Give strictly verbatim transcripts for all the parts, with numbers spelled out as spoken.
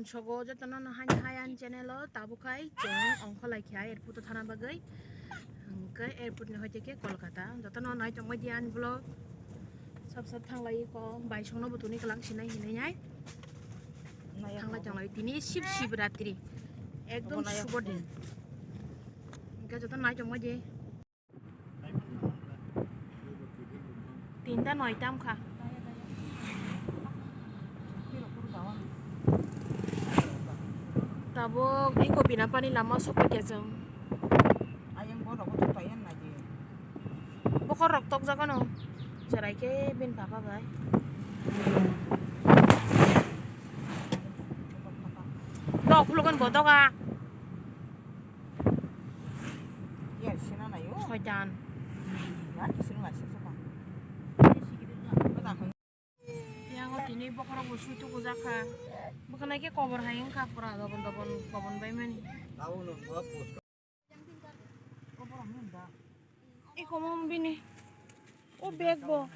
Sogo jotono no hai hai ani channel o tabuk khai chwng ongkholai kha airport o thana bagwi. Hwnkhe airport ni hoite khe Kolkata. Jotono nai tongbai di ani vlog. Sab sab thanglai ko bai songno bo tuni kwlang sinai hinai nai. Thanglai tonglai tini Shib Shivratri. Ekdom obo nai shubho din. Hwnkhe jotono nai tongbai di. Tinta noita wngkha. Tabuk iko Binapani lama sokphaikha chwng. Bokhorok tokjagano. Cherai khe bini papa bai. Dok phulukun bo doga. Soitan. Yang o tini bokhorok bo sui tuku jakha. Bwkhanai khe kobor hai wngkha pura dobon dobon kobon bai mani. Iko mo bini. O bag bo.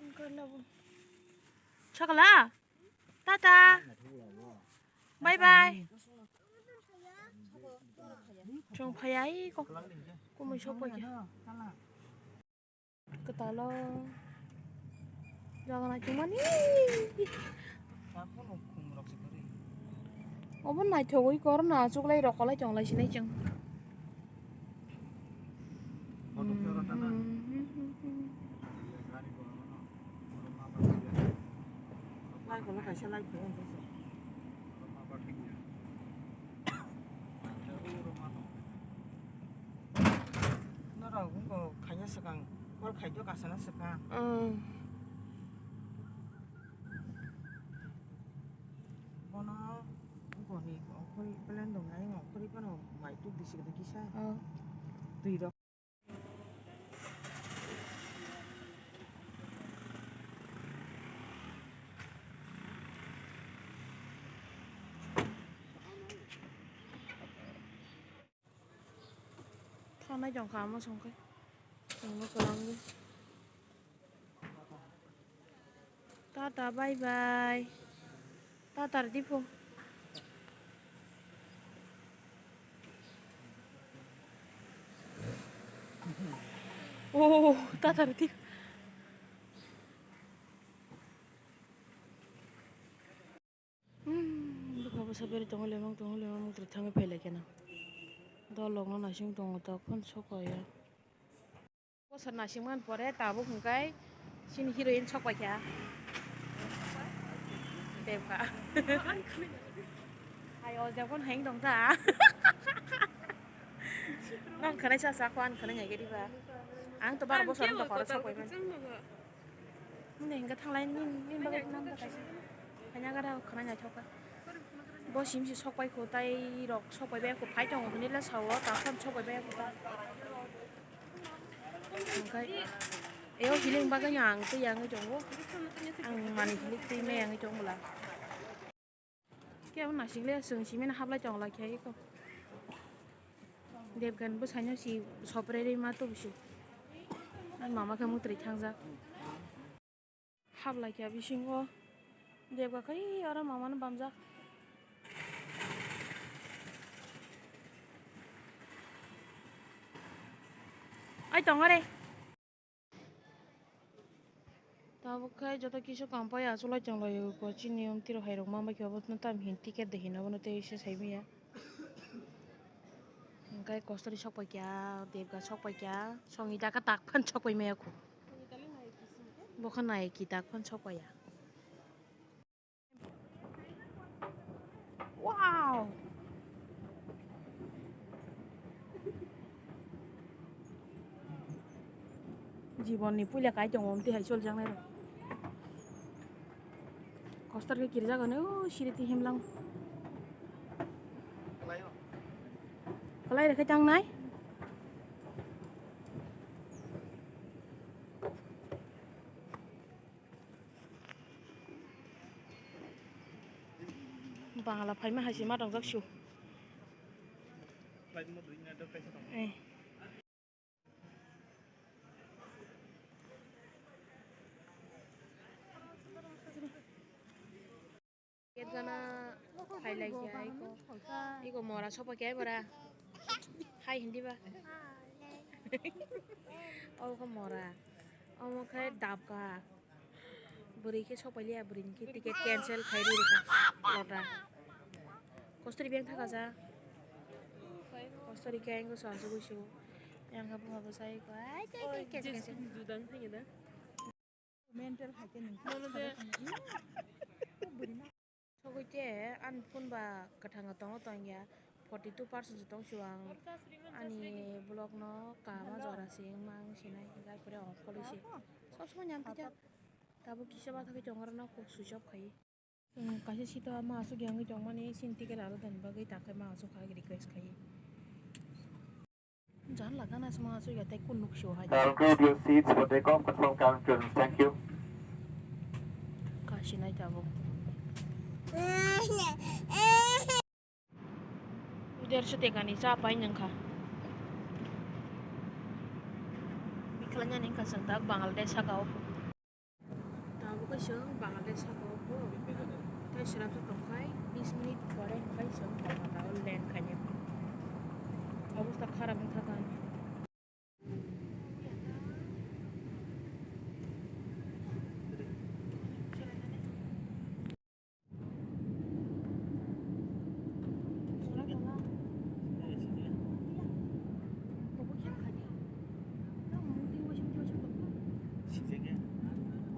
Wngkha labo. Sakala. Tata. Bye bye. Chwng phaiya iko. Kumui sokphaikha. Kwtalo. Jaga naitokmani. Obo naithogwi kor na chuklai rokolai chonglai sinai chwng. Light kono kaisa light phai wngkha se. Norok wngkha khaina swkang call khaito kasana swkang. Bono wngkha ni ongkhorwi plan dong nai ongkhorwi phano mai tuk disi kisa. Twi rok. Thanai tongkha amo songkhe. Tongno kwlangwi. Tata, bye bye. Tata rwdi pho. Oh, tata rwdi. Hmm, bwkha bwsa berwi tongo, lemang tongo, lemang mungtwrwi thangwi phailaikhe na. Dolokno naising tongo, takhon sokya. Bosor naisingmani pore tabuk hwnkhe chini heroine sokpaikha. Devka. Hai, o Devka heng tongkha. Nang khwnai sa sa kho, ang khwnai nai gari ba. Ang to bar bosor wng tongkha, oro sokpaimani. Nini hwnkhe thanglai, nini, nini bagwi nang bagwi kaisa. Khaina gara khwnai naithok kha. Bo sim si sokpai kho, tai rok sokpai bai kho, phai tongo hinwi le sao, takhon sokpai bai kho ta. Hwnkhe, eo hiling bagwi no ang twi yangwi tongo. Ang mani hilik twi me yangwi tongo bwla. Kebo naising le chwng simi no hablai tong lai khe eko. Devgan bwsaino si sopre rwi ma tubu si. Ani mama khe muktrwi thangjak. Hablai khe bisingo Devga khai oro mama no bamjak. Ai tong are. Tabuk khe joto kisu kam pai achuk lai tong lai o, chini omtwi rok hai rok ma bai khe obo no tam hin ticket de hin obo no tei se sai manya. Hwnkhe kostori sok pai kha, Devga sok pai kha, Songita khe tak phan sok pai maya kho. Bo khe nai ki tak phan sok pai ya. Wow! Jibon ni puila kai tongo, omtwi hai chol jak nai rok. Kostar khe kirjak ano, o siri twi himlang. Kwlai rw khe tang nai. Bangla phaima hai se ma tongjak su. Eh. Phailai khe ai ko. Iko mora sopa khe ai bora. Hai hindi ba. Obo khe mora. Omo khe dabka. Bwrwi khe sopai liya, bwrwi ni khe ticket cancel khai rw rwkha. Lota. Kostori beng thaka ja. Kostori khe ang sansa gusu. Yang khe buha bwsai ko. Ai, ai, ai, cancel, cancel. Mental hai khe nung. Sogwi khe ani phone ba kwthang tongo tongya, forty two percent se tong sio ang ani vlog no kaham jora se wngma wng sinai, hingkhe pore off kholwi se. Sob somoi nyam twi jak. Tabuk kisa bathagwi tongo, oro no kok switch off khai. Chwng kaisa seat o ma aswk yangwi tongmani, chini ticket alada ni bagwi ta khe ma aswk kha request khai. Jan lagana se ma aswk ya tei kun nuk sio hai. Now include your seats for takeoff, confirm current clearance. Thank you. Kasinai tabuk. Derso tekani cha pai nangkha. Bikhlanya ni kasang tak Bangladesh saka o. Tabuk kaisa Bangladesh saka o. Tai srapsa tongkhai bis minute pore khai chwng Kolkata o land khainai. Obostha kharap wngkha kani.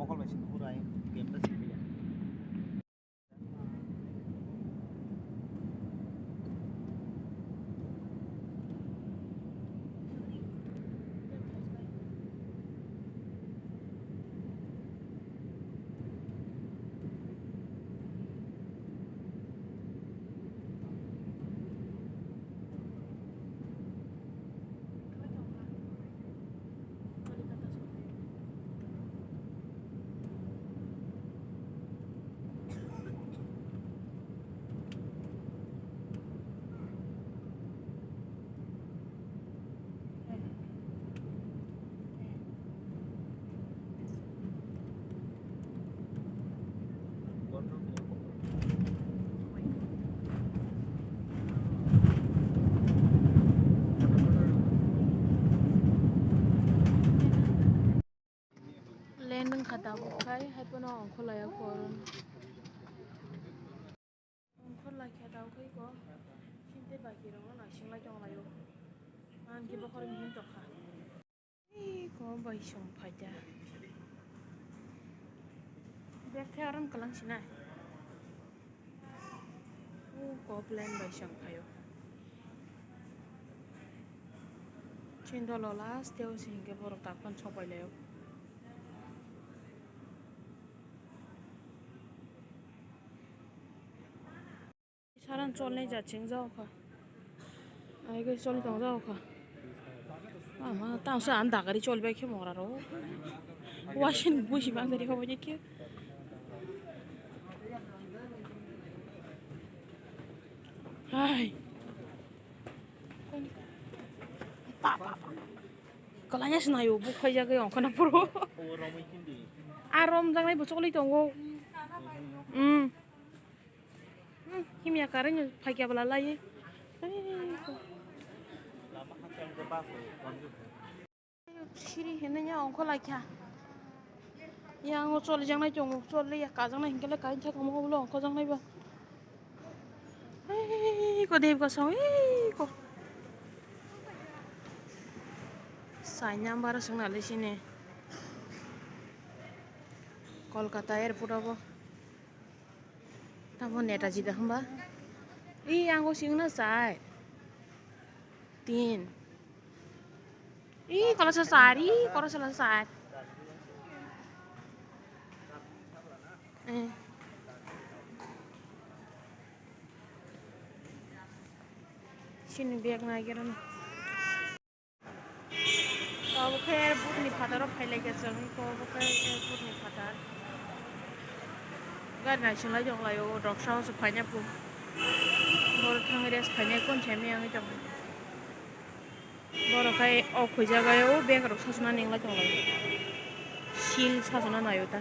Mokol bai sini pura ayo, game ta sini ya. Landing kha tabuk khai, hai phano ongkhorlai ya khe oro. Ongkhorlai kha tabuk khai ko, sinte baki rok no naising lai tong lai o. Ang khe bokhorok ni him tong kha. Ei ko bai song phai da. Bek the aram kalang sinai. O ko plane bai song phaio. Chini dolo last teo se hinkhe borok takhon sopai laio. Saran cholnai jat cheng jao kha. Ai gai choli tong jao kha. Ama tang sa an dagari choli bai khe mora ro. Wasin busi bang dari hobo je khe. Hai. Pa, pa, pa. Kalanya sinayo, buk khaijak oi ongkhana puro. A rom jangnai bo choli tongo. Hmm. Hmm, himya karwi no phaikya bwla lai. Ei, ko. Siri hinwi ya ongkho laikha. Yang o choli jangnai tongo, choli ya kajaknai hinkhe le kaisa thangma ulo ongkho jangnai ba. Ei, ko deb ko song, ei, ko. Sai number song na le sini. Kolkata airport obo. Tamo Netaji da hwnba? Ee, ang o singno chai. Tin. Ee, kolosa char, ee, kolosa char. Eh. Sini bag naigerana. Obo khe airport ni phataro phailaikha chwng, obo khe airport ni phatar. Gari naisinglai tonglaio, rok sahoso phaina pung. Borok thangwi rest khainai, kung saimaya wngwi tongo. Borok khai o khuijak o bag rok sachana ninglai tonglaio. Seal sachana naio ta.